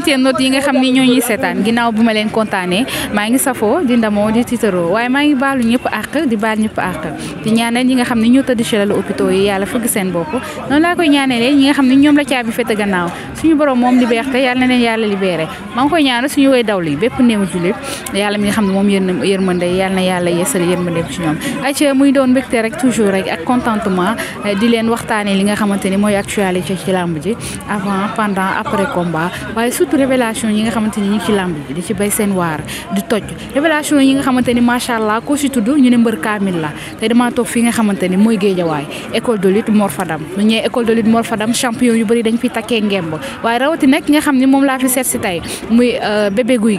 internautes yi nga xam ni ñoo ñuy seetaan ginnaaw bu ma leen kontaanee maa ngi safoo di ndamoo di tiitaroo waaye maa ngi baalu ñëpp àq di baal ñëpp àq di ñaanal ñi nga xam ne ñoo tëdd ci lalu hôpitaux yi yàlla fëgg seen bopp noonu laa koy ñaanalee ñi nga xam ne ñoom la caabi fete gannaaw suñu borom moom liberté yàlla na leen yàlla libéré maa ngi koy ñaanal suñu way dawli bépp néew jullit yàlla mi nga xam ne moom yërmande yàlla na yàlla yeesal yërmande ci ñoom ayca muy doon mbégte rek toujours rek ak contentement di leen waxtaanee li nga xamante ni mooy actualité ci làmb ji avant pendant après combat waaye surtout révélation yi nga xamante ni ñu ngi ci làmb ji di ci bay seen waar di toj révélation yi nga xamante ni macha allah ko si tudd ñu ne mbër kaamil la te damaa toog fi nga xamante ni mooy Géejawaay école de lutte Mor Fadam ñu ñëwee école de lutte Mor Fadam champion yu bëri dañ fi takkee ngemb waaye rawati nag nga xam ne moom laa fi seet si tey muy bébé guy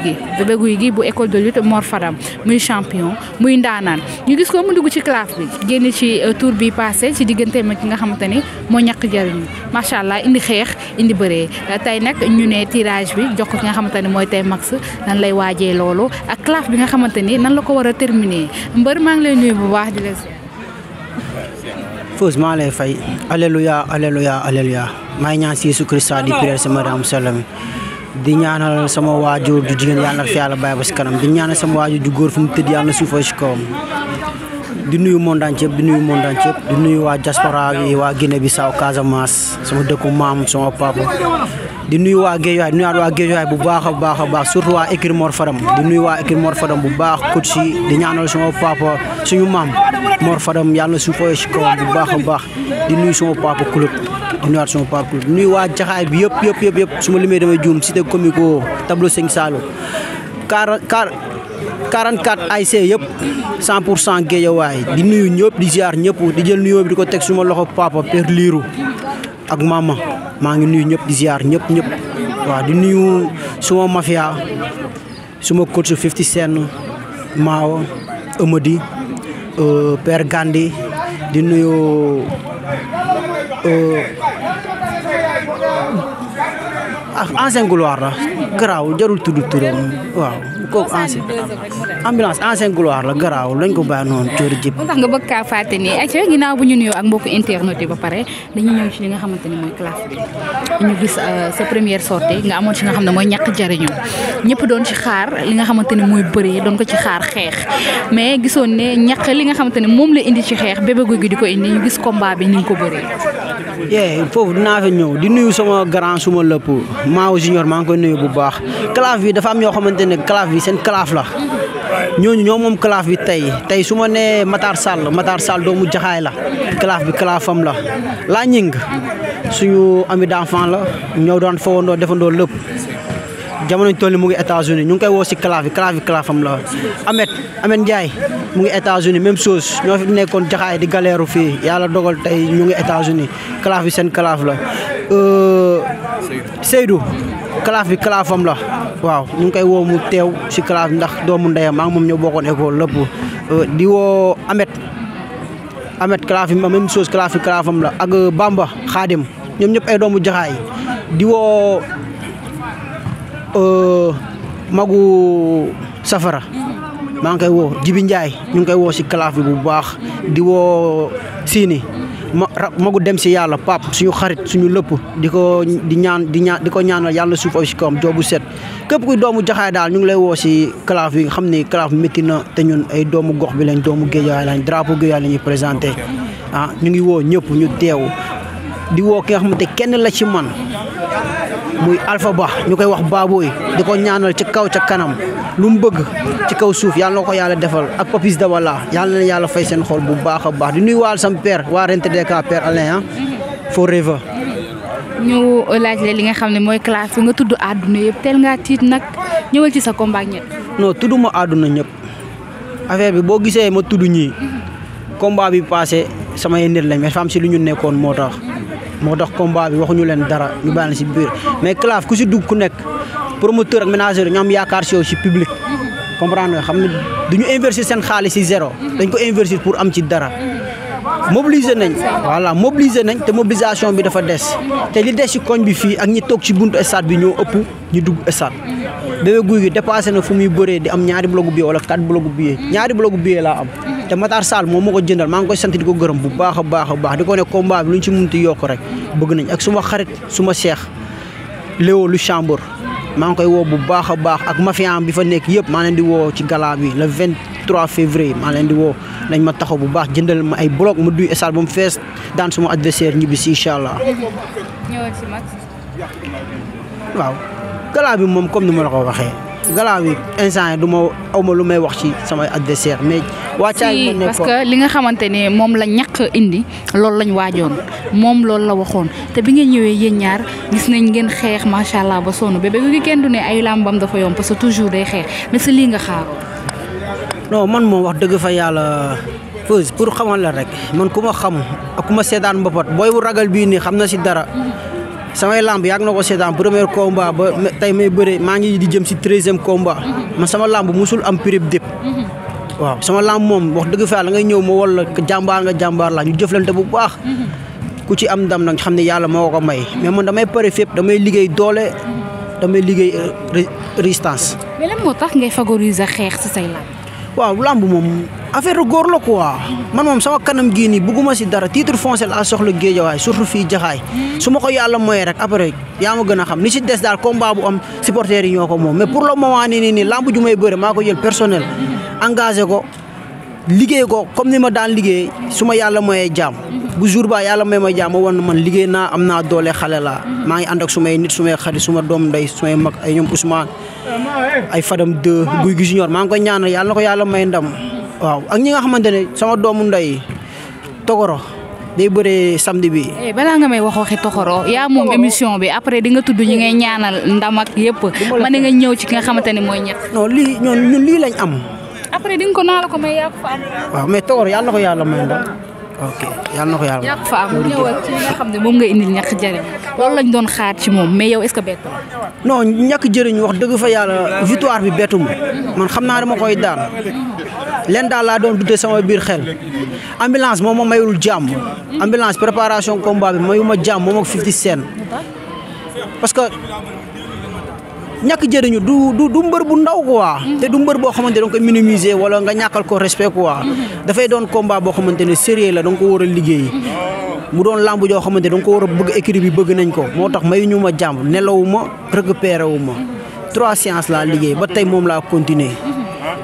gi bu école de lutte Mor Fadam muy champion muy ndaanaan ñu gis ko mu dugg ci classe bi génn ci tour bi passé ci diggante mag ki nga xamante ni moo ñàkk jariñu macha allah indi xeex indi bëree tey nag ñu ne tirage bi jox ko ki nga xamante ni mooy tey max nan lay waajee loolu ak classe bi nga xamante ni nan la ko war a terminer mbër maa ngi lay nuyu bu baax di la Fos maa lay fay alléluia alléluia alléluia maa ngi ñaan si Yeesu Krista di prière sama Mariam Salami di ñaanal sama waajur ju jigéen yàlla na fi yàlla bàyyi ba si kanam di ñaanal sama waajur ju góor fu mu tëdd yàlla na suufoo si kawam di nuyu monde entier di nuyu waa diaspora yi waa Guinée Bissau Casamance sama dëkku maam sama papa di nuyu waa Guédiawaye bu baax a baax surtout waa écurie Mor Fadam di nuyu waa écurie Mor Fadam bu baax coach yi di ñaanal sama papa suñu maam Mor Fadam yàlla na suufoo si kawam bu baax a baax di nuyu sama papa Kulub di nuyuwaat sama papa Kulub di nuyu waa Jaxaay bi yëpp su ma limee damay juum cité comico tableau 5 Salo 44 ASC yëpp 100% Guédiawaye di nuyu ñëpp di ziar ñëpp di jël nuyoo bi di ko teg suma loxo papa Père Lirou ak mama maa ngi nuyu ñëpp di ziar ñëpp waaw di nuyu suma mafia suma coach 50 Cent Mao Amady Père Gandhi di nuyu ancien gloire la garaaw jarul tudd turam waaw kooku ancien gloire la garaaw lañ ko bàyyi noonu coori jib moo tax nga bëgg kaa fàtte nii ak ginnaaw bu ñu nuyoo ak mbokku internet yi ba pare dañuy ñëw ci li nga xamante ni mooy classe bi ñu gis sa première sortie nga amoon ci nga xam ne mooy ñàkk jariñu ñëpp doon ci xaar li nga xamante ni mooy bëree doon ko ci xaar xeex mais gisoon ne ñàkk li nga xamante ni moom la indi ci xeex bébé guy gi di ko indi ñu gis combat bi ni nga ko bëree foofu dinaa fa ñëw di nuyu sama grand suma lëpp Mao Junior maa ngi koy nuyu bu baax classe bi dafa am ñoo xamante ne classe bi seen classe la ñooñu ñoo moom classe bi tey su ma nee Matar Sall doomu Jaxaay la classe bi classe fam la laa ñing suñu ami d'enfant la ñoo doon fowandoo defandoo lépp jamono ñu toll mu ngi États-Unis ñu ngi koy woo si classe bi classe fam la Amet Ndiaye mu ngi États-Unis même chose ñoo fi nekkoon Jaxaay di galeeru fii yàlla dogal tey ñu ngi États-Unis classe bi seen classe la Seydou classe bi classe fam la waaw ñu ngi koy woo mu teew si classe bi ndax doomu ndeyam ak moom ñoo bokkoon école lépp di woo Amet classe bi même chose classe bi classe fam la ak Bamba Xaadim ñoom ñëpp ay doomu Jaxaay di woo Magu Safara maa ngi koy woo Jibi Ndiaye ñu ngi koy woo si classe bi bu baax di woo Sini magu dem si yàlla pap suñu xarit suñu lëpp di ko ñaanal yàlla suuf si kawam joobu set képp kuy doomu Jaxaay daal ñu ngi lay woo si classe bi nga xam ne classe bi métti na te ñun ay doomu gox bi lañ doomu Géejawaay lañ drapeau Géejawaay la ñuy présenté ñu ngi woo ñëpp ñu teew di woo ki nga xamante kenn la ci man muy Alpha Ba ñu koy wax Baboy di ko ñaanal ci kaw ca kanam lu mu bëgg ci kaw suuf yàlla na ko yàlla defal ak Papis Dawala yàlla na yàlla fay seen xol bu baax a baax di nuyu waal sam père waa Rente DK père Alain forever ñu laaj la li nga xam ne mooy classe bi nga tudd àdduna yëpp teel ngaa tiit nag ñëwal ci sa combat ak ñett. non tudduma àdduna ñëpp affaire bi boo gisee ma tudd ñii combat bi passé samay nit lañ mais dafa am si lu ñu nekkoon moo tax combat bi waxuñu leen dara ñu bàyyi si biir mais classe ku si dugg ku nekk promoteur ak ménageur ñu am yaakaar si yow si public comprendre nga xam ne duñu investir seen xaalis si zéro dañ ko investir pour am ci dara mobiliser nañ te mobilisation bi dafa des te li des si koñ bi fii ak ñi toog ci buntu stade bi ñoo ëpp ñu dugg stade Bébé Gouy Gui dépassé na fu muy bëree di am ñaari bloc billet wala 4 bloc billet ñaari bloc billet laa am te Matar Sall moom moo ko jëndal maa ngi koy sant di ko gërëm bu baax a baax di ko ne combat bi lu ñu ci mënti yokk rek bëgg nañ ak suma xarit suma cheikh Léo Luxembourg maa ngi koy woo bu baax a baax ak mafia bi fa nekk yëpp maa leen di woo ci gala bi le 23 février maa leen di woo nañ ma taxaw bu baax jëndal ma ay bloc ma duy stade ba mu fees daan suma adversaire ñibbi si incha allah. ñëwal si Max. waaw gala bi moom comme ni ma la ko waxee gala bi instant yi du ma aw ma lu may wax ci samay adversaire mais. si parce que li nga xamante ne moom la ñàkk indi loolu lañ waajoon moom loolu la waxoon te bi ngeen ñëwee yéen ñaar gis nañ ngeen xeex macha allah ba sonn Bébé Gouy Gui kenn du ne ay làmbam dafa yomb parce que toujours day xeex mais si lii nga xaaroon. non man moom wax dëgg fa yàlla Feuz pour xamal la rek man ku ma xam ak ku ma seetaan mbapat booy bu ragal bii nii xam na si dara. samay lamb yàgg na ko seetaan premier combat ba tey may bëre maa ngi di jëm si 13e combat man sama lamb musul am prix dép waaw sama lamb moom wax dëgg fa yàlla ngay ñëw ma wala jàmbaar nga jàmbaar la ñu jëflante bu baax ku ci am ndam nag xam ne yàlla moo ko may mais man damay pare fépp damay liggéey doole damay liggéey résistance. mais lan moo tax ngay favoriser xeex si say lamb. waaw lamb moom affaire góor la quoi man moom sama kanam gii nii bugguma si dara titre foncier laa soxla géejawaay surtout fii jaxaay su ma ko yàlla mooyee rek après yaa ma gën a xam ni si des daal combat bu am supporters yi ñoo ko moom mais pour le moment nii lamb ju may bëre maa ko jël personnel engagé ko liggéey ko comme ni ma daan liggéey su ma yàlla mooyee jàmm bu jour ba yàlla may ma jàmm ma wan man liggéey naa am naa doole xale laa maa ngi ànd ak sumay nit sumay xarit suma doom ndey sumay mag ay ñoom Ousmane ay Fadam 2 Gouy Gui Junior maa ngi koy ñaanal yàlla na ko yàlla may ndam waaw ak ñi nga xamante ne sama doomu ndey Togoro day bëree samedi bi. balaa nga may waxi Togoro yaa moom émission bi après di nga tudd ñi ngay ñaanal ndam ak yëpp ma ne nga ñëw ci ki nga xamante ne mooy ñett. non lii ñun lii lañ am. après di nga ko naa la ko may yaa ko fa am. waaw mais Togoro yàlla na ko yàlla may ndam. ok yàlla na ko yàlla. yaa ko fa am ñëwal ci li nga xam ne moom nga indil ñàkk jëriñ loolu lañ doon xaar ci moom mais yow est-ce que bettu la. non ñàkk jëriñ wax dëgg fa yàlla victoire bi bettu ma man xam naa dama koy daan leen daal laa doon dute sama biir xel ambulance moom ma mayul jàmm ambulance préparation combat bi mayu ma jàmm moom ak 50 Cent parce que ñàkk jëriñu du mbër bu ndaw quoi te du mbër boo xamante ne da nga koy minimiser wala nga ñàkkal ko respect quoi dafay doon combat boo xamante ne sérieux la da nga ko war a liggéey mu doon lamb joo xamante ne da nga ko war a bëgg équipe bi bëgg nañ ko moo tax mayu ñu ma jàmm nelawu ma récupéré wu ma 3 séances laa liggéey ba tey moom laa continuer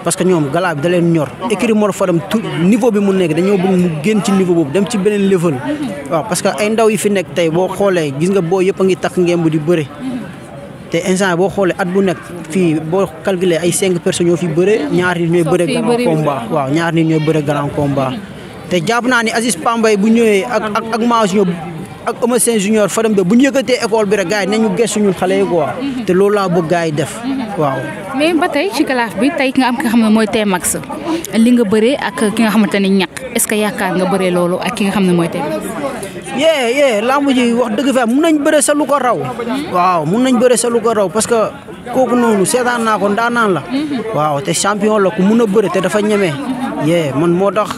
parce que ñoom gala bi da leen ñor équipe Mor Fadam tout niveau bi mu nekk dañoo bëgg mu génn ci niveau boobu dem ci beneen level waaw parce que ay ndaw yi fi nekk tey boo xoolee gis nga boo yëpp a ngi takk ngemb di bëre te instant boo xoolee at bu nekk fii boo calculer ay 5 personnes ñoo fi bëre ñaar nit ñooy bëre grand combat waaw ñaar nit ñooy bëre grand combat te jàpp naa ni Aziz Pambay bu ñëwee ak Maas ñëw ak Eumeu Sène junior Fadam bu ñu yëkkatee école bi rek gars yi nañu gëstu ñun xale yi quoi te loolu laa bëgg gars yi def waaw. mais ba tey ci galaaf bi tey ki nga am ki nga xam ne mooy Tmax li nga bëree ak ki nga xamante ne ñàkk est-ce que yaakaar nga bëree loolu ak ki nga xam ne mooy Tmax. yee lamb ji wax dëgg fa mun nañ bëre sa lu ko raw waaw mun nañ bëre sa lu ko raw parce que kooku noonu seetaan naa ko ndaanaan la waaw te champion la ku mun a bëre te dafa ñeme yee man moo tax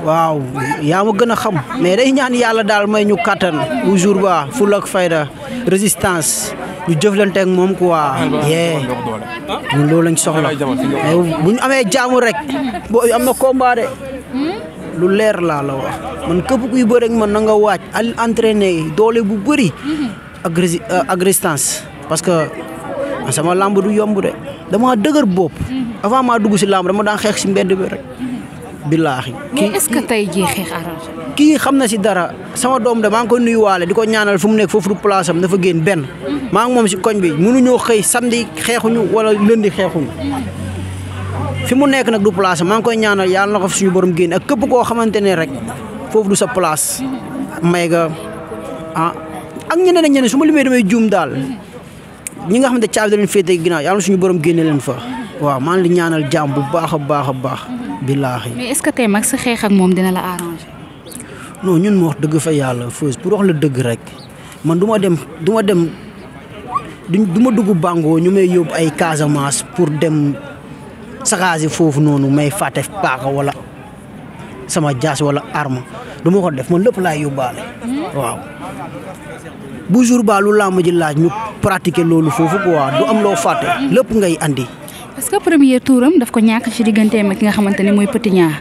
waaw yaa ma gën a xam mais day ñaan yàlla daal may ñu kattan bu jour ba ful ak fayda résistance ñu jëflante ak moom quoi yee ñun loolu lañ soxla bu ñu amee jaamu rek boo am na combat de lu leer laa la wax man képp kuy bëre ak man na nga waaj al entraîné doole bu bëri ak résistance parce que sama lamb du yomb de dama dëgër bopp avant maa dugg si lamb dama daan xeex si mbedd bi rek billaahi. mais est-ce que tey jii xeex arrangé. kii xam na si dara sama doom de maa ngi koy nuyuwaale di ko ñaanal fu mu nekk foofu du place am dafa génn benn maa ngi moom si koñ bi mënuñoo xëy samedi xeexuñu wala lundi xeexuñu fi mu nekk nag du place maa ngi koy ñaanal yàlla na ko fi suñu borom génn ak képp koo xamante ne rek foofu du sa place may ga ak ñeneen ak ñeneen su ma limee damay juum daal ñi nga xamante caabi da leen féete ginnaaw yàlla suñu borom génne leen fa waaw maa ngi li ñaanal jàmm bu baax a baax billaahi. mais est-ce que Tmax sa xeex ak moom dina la arranger. non ñun ma wax dëgg fa yàlla Feuz pour wax la dëgg rek man du ma dugg Bango ñu may yóbbu ay Casamance pour dem saxaasi foofu noonu may fàtte paaka wala sama jaas wala arme du ma ko def man lépp laay yóbbaale waaw. bu jour ba lu làmb ji laaj ñu pratiquer loolu foofu quoi du am loo fàtte lépp ngay andi. parce que premier touram daf ko ñàkk ci digganteem ak ki nga xamante ne mooy Petit Niang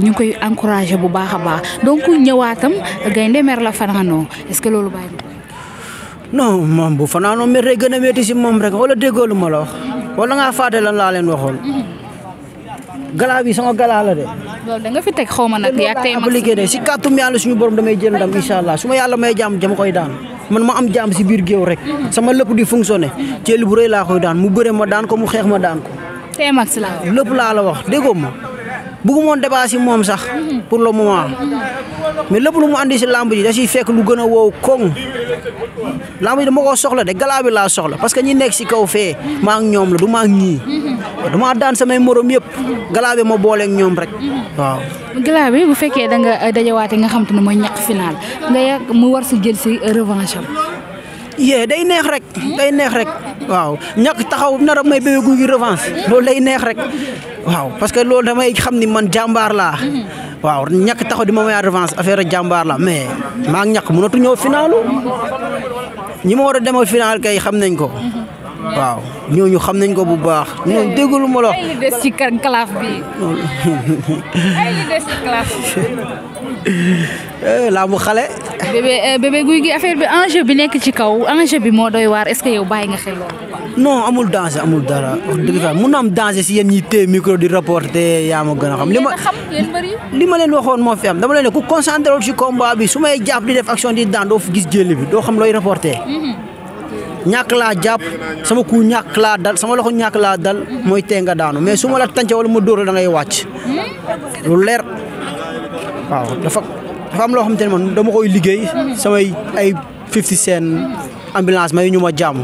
ñu ngi koy encouragé bu baax a baax donc ñëwaatam gaynde mer la fanaanoo est-ce que loolu bàyyi non moom bu fanaanoo métti gën a métti si moom rek wala déggoo lu ma la wax wala ngaa fàtte lan laa leen waxoon galaa bi sama galaa la de. loolu da nga fi teg xaw ma nag yaa tey appliqué de si kàttum yàlla suñu borom damay jël ndam incha allah su ma yàlla may jàmm jama koy daan man ma am jàmm si biir géew rek sama lépp di fonctionné jël bu rëy laa koy daan mu bëre ma daan ko mu xeex ma daan ko. tey max la lépp laa la wax déggoo ma bëgguma woon débat si moom sax pour le moment mais lépp lu mu andi si lamb ji da siy fekk lu gën a wow koŋ lamb ji dama koo soxla de galaa bi laa soxla parce que ñi nekk si kaw fee maa ngi ñoom la du maa ngi ñii dama daan samay morom yëpp galaa bi ma booleeg ñoom rek waaw. galaa bi bu fekkee da nga dajawaate nga xam te ne mooy ñàkk final nga yàgg mu war si jël si revanche am. yee day neex rek waaw ñàkk taxaw nar a may Bébé Gouy Gui revanche loolu day neex rek waaw parce que loolu damay xam ni man jàmbaar laa waaw ñàkk taxaw di ma may revanche affaire jàmbaar la mais maa ngi ñàkk mënatu ñëw finalu ñi ma war a demal final kay xam nañ ko waaw ñooñu xam nañ ko bu baax ñooñu déggulu ma la ay li des ci kalaaf bi ay li des ci kalaaf laa mu xale. Bébé Gouy Gui affaire bi enjeu bi nekk ci kaw enjeu bi moo doy waar est-ce que yow bàyyi nga xel loolu. non amul danger amul dara wax dëgg fa mun na am danger si yéen ñi téye micro di rapporter yaa ma gën a xam. li ma leen waxoon moo fi am dama leen ne ku concentré wu si combat bi su may jàpp di def action di daan doo fi gis jël bi doo xam looy rapporter. ñàkk laa jàpp sama ku ñàkk laa dal sama loxo ñàkk laa dal mooy tee nga daanu mais su ma la tànce wala ma dóor la da ngay wàcc lu leer waaw dafa am loo xamante ne man dama koy liggéey samay ay 50 Cent ambulance may ñu ma jàmm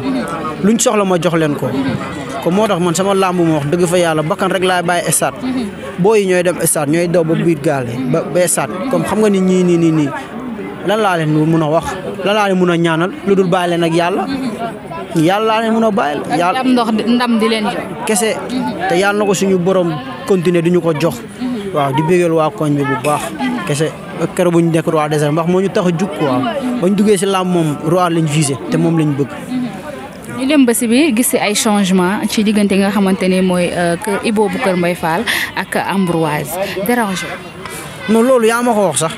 luñ soxla ma jox leen ko moo tax man sama làmb ma wax dëgg fa yàlla bakkan rek laay bàyyi stade booy yi ñooy dem stade ñooy daw ba biir gaale ba stade comme xam nga ni ñii nii lan laa leen mun a wax lan laa leen mun a ñaanal lu dul bàyyi leen ak yàlla laa leen mun a bàyyil yàlla am ndox ndam di leen jox kese te yàlla na ko suñu borom continuer duñu ko jox waaw di bégal waa koñ bi bu baax kese keroog bu ñu nekk roi des arènes ndax moo ñu tax a jug quoi ba ñu duggee si làmb moom roi lañ visé te moom lañ bëgg. ñu dem ba si bi gis si ay changement ci diggante nga xamante ne mooy kër Ibo bu Kër Mbaye Fall ak Ambroise dérange. non loolu yaa ma ko wax sax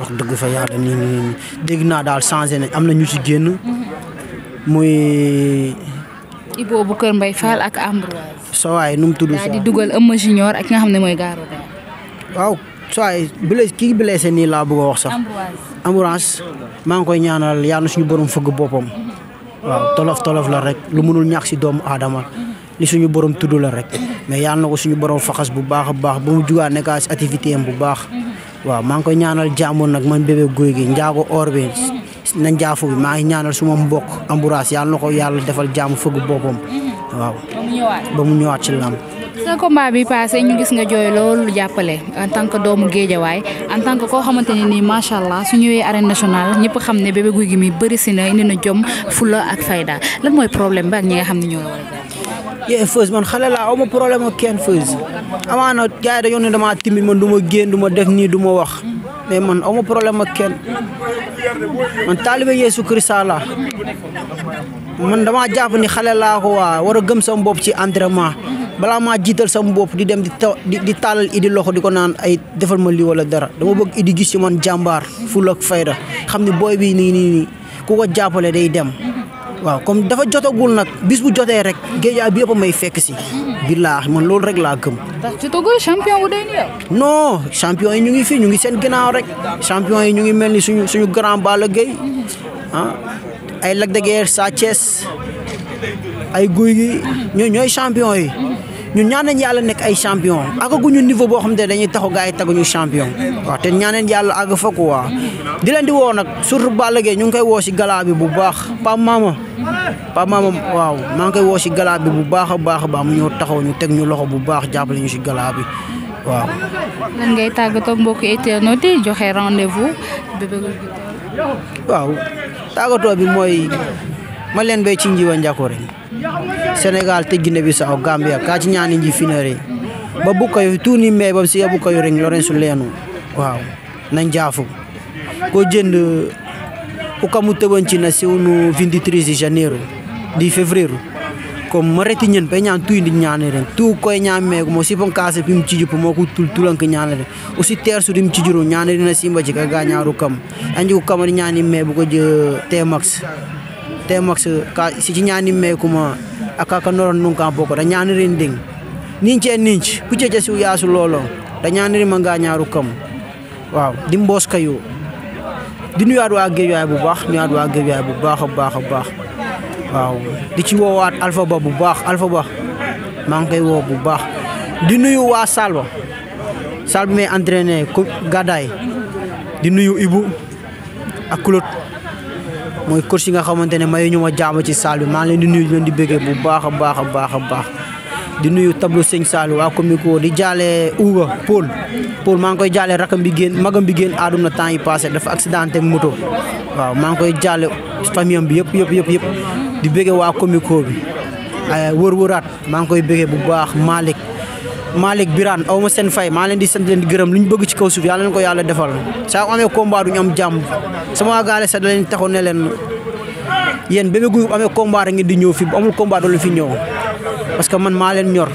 wax dëgg fa yàlla nii dégg naa daal changé nañ am na ñu ci génn muy. Ibo bu Kër Mbaye Fall ak Ambroise. soo waay nu mu tudd daal di dugal Eumeu Junior ak nga xam ne mooy Garo Gare. waaw soo waay kii blessé nii laa bëgg a wax sax. Ambroise maa ngi koy ñaanal yàlla na suñu borom fëgg boppam. waaw tolof la rek lu mënul ñàkk si doomu aadama li suñu borom tudd la rek mais yàlla na ko suñu borom faxas bu baax a baax ba mu jugaa nekkaa si activité am bu baax. waaw maa ngi koy ñaanal jàmm nag man Bébé Gouy Gui njaago or bi na njaafu bi maa ngi ñaanal suma mbokk Ambroise yàlla na ko yàlla defal jàmm fëgg boppam. waaw ba mu ñëwaat ci lamb. sa combat bi passé ñu gis nga jooy loolu jàppale en tant que doomu Géejawaay en tant que koo xamante ne nii macha allah su ñëwee arène nationale ñëpp xam ne Bébé Gouy Gui mi bëri si na indi na jom fula ak fayda lan mooy problème bi ak ñi nga xam ne ñoo la war a jàpp. yee Feuz man xale laa aw ma problème ak kenn Feuz amaana gars yi dañoo ne damaa timide man du ma génn du ma def nii du ma wax mais man aw ma problème ak kenn man taalibe Yeesu Kirista laa man damaa jàpp ni xale laa ko waa war a gëm sama bopp ci entraînement balaa maa jiital sama bopp di dem di taalal Idi loxo di ko naan ay defal ma lii wala dara dama bëgg Idi gis ci man jàmbaar ful ak fayda xam ni booy bi nii ku ko jàppale day dem. waaw comme dafa jotagul nag bis bu jotee rek Géejawaay bi yëpp may fekk si. billaahi man loolu rek laa gëm. ndax jotagul champion bu day nii non champion yi ñu ngi fii ñu ngi seen ginnaaw rek champion yi ñu ngi mel ni suñu grand Balla Gaye ay Lac de Guiers Sa Thiès ay Gouy Gui ñooy champion yi ñun ñaan nañ yàlla nekk ay champion àggaguñu niveau boo xam ne dañuy taxaw gars yi taguñu champion waaw te ñaan nañ yàlla àgg fa quoi di leen di woo nag surtout Balla Gaye ñu ngi koy woo si gala bi bu baax Pape Mama waaw maa ngi koy woo si gala bi bu baax a baax mu ñëw taxaw ñu teg ñu loxo bu baax jàppale ñu si gala bi waaw. lan ngay tàggatoo mbokku internautes yi joxe rendez-vous Bébé Gouy Gui. waaw tàggatoo bi mooy ma leen bay ci njiwa njakore Sénégal te Guinée Bissau Gambia ka ci ñaani nji finere ba bukayo tuni me ba si bukayo ring Lorenzo Leno waaw nañ jaafu ko jënd ko kamu tebanci na siwnu 23 de janeiro di fevereiro comme mareti nyen pe ñaan tuy ndi ñaanere tu koy ñaame mo sipon kase pim ci jup mo ko tulan ke ñaanere aussi ter su dim ci juro ñaanere na simba ci ka gañaaru kam anju kam ñaani me bu ko je T-Max ka si ci ñaani me kuma aka ka noron nun ka boko da ñaanere nding ninch ku ci su yaasu lolo da ñaanere ma gañaaru kam waaw di mbos kayu di nuyaat waa Guédiawaye bu baax bu baax waaw di ci woowaat Alpha Ba bu baax maa ngi koy woo bu baax di nuyu waa Salba may entraîné ko Gadaay di nuyu Ibu ak Claude mooy coach yi nga xamante ne mayu ñu ma jaama ci salle bi maa ngi leen di nuyu leen di bëggee bu baax a baax di nuyu tableau Sëñ Saliou waa comico di jaale Ouga Paul maa ngi koy jaale rakam bi génn magam bi génn àdduna temps yi passé dafa accidenté ak moto waaw maa ngi koy jaale famille am bi yëpp di bëggee waa comico bi wër-wëraat maa ngi koy bëggee bu baax Malick Birane aw ma seen fay maa leen di sant leen di gërëm lu ñu bëgg ci kaw suuf yàlla leen ko yàlla defal saa amee combat duñu am jàmm sama gaale sax da leen taxaw ne leen yéen Bébé Gouy Gui amee combat rek ngeen di ñëw fii bu amul combat doo leen fi ñëw parce que man maa leen ñor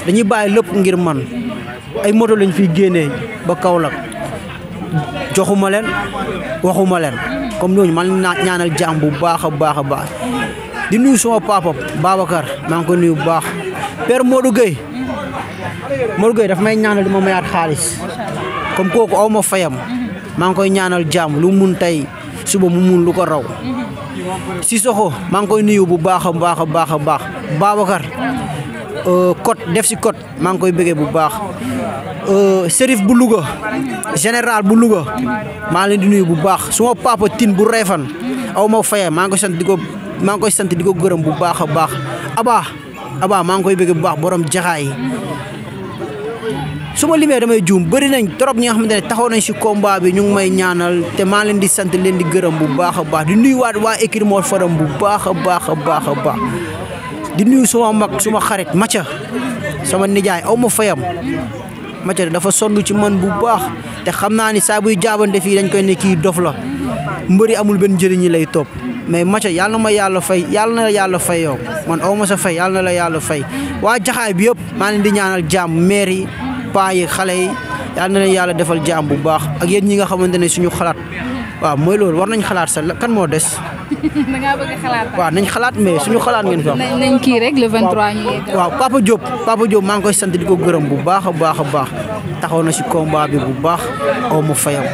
dañuy bàyyi lépp ngir man ay moto lañ fiy génnee ba Kaolack joxuma leen waxuma leen comme ñooñu man ñaanal jàmm bu baax a baax di nuyu suma papa Babacar maa ngi ko nuyu bu baax père Modou Gueye daf may ñaanal di ma mayaat xaalis comme kooku aw ma fayam maa ngi koy ñaanal jàmm lu mun tey suba mu mun lu ko raw Sissoko maa ngi koy nuyu bu baax a baax Babacar code def si code maa ngi koy bëggee bu baax Serif bu Louga général bu Louga maa leen di nuyu bu baax suma papa Tine bu Réfane aw ma fayam maa ngi koy sant di ko gërëm bu baax a baax Aba maa ngi koy bëggee bu baax borom jaxaay su ma limee damay juum bëri nañ trop ñi nga xamante ne taxaw nañ si combat bi ñu ngi may ñaanal te maa leen di sant leen di gërëm bu baax a baax di nuyuwaat waa écurie Mor Fadam bu baax a baax di nuyu suma mag suma xarit Macha sama nijaay aw ma fayam Macha dafa sonn ci man bu baax te xam naa ni saa buy jaabante fii dañ koy ne kii dof la mbëri amul benn njëriñ ñi lay topp mais Macha yàlla na ma yàlla fay yàlla na yàlla fay yow man aw ma sa fay yàlla na la yàlla fay waa jaxaay bi yëpp maa leen di ñaanal jàmm maire yi paa yi xale yi yàlla na leen yàlla defal jàmm bu baax ak yéen ñi nga xamante ne suñu xalaat waaw mooy loolu war nañ xalaat sa kan moo des. da ngaa bëgg xalaat. waaw nañ xalaat mais suñu xalaat ngeen fi wax. nañ kii rek le 23 ñu yegg. waaw Papa Diop maa ngi koy sant di ko gërëm bu baax a baax taxaw na si combat bi bu baax aw ma fayam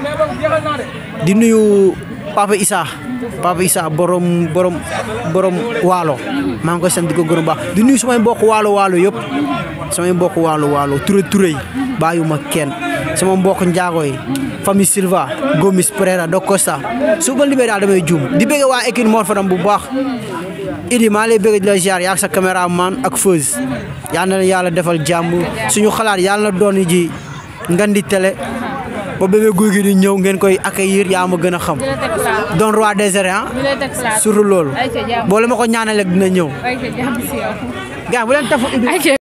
di nuyu Papa Issa borom waalo maa ngi koy sant di ko gërëm baax di nuyu samay mbokk waalo yëpp samay mbokk waalo Touré yi bàyyuma kenn sama mbokk njaago yi famille Silva Gomis Pereira do Costa su ma limee daal damay juum di bëgg waa équipe Mor Fadam bu baax Idi maa lay bëgg di la ziar yaa sa caméraman ak Feuz yal na yàlla defal jàmm suñu xalaat yàlla na doon ji ngandi télé ba Bébé Gouy Gui di ñëw ngeen koy accueillir yaa ma gën a xam doon roi des arènes surtout loolu boo la ma ko ñaanalee dina ñëw gaa bu leen tafu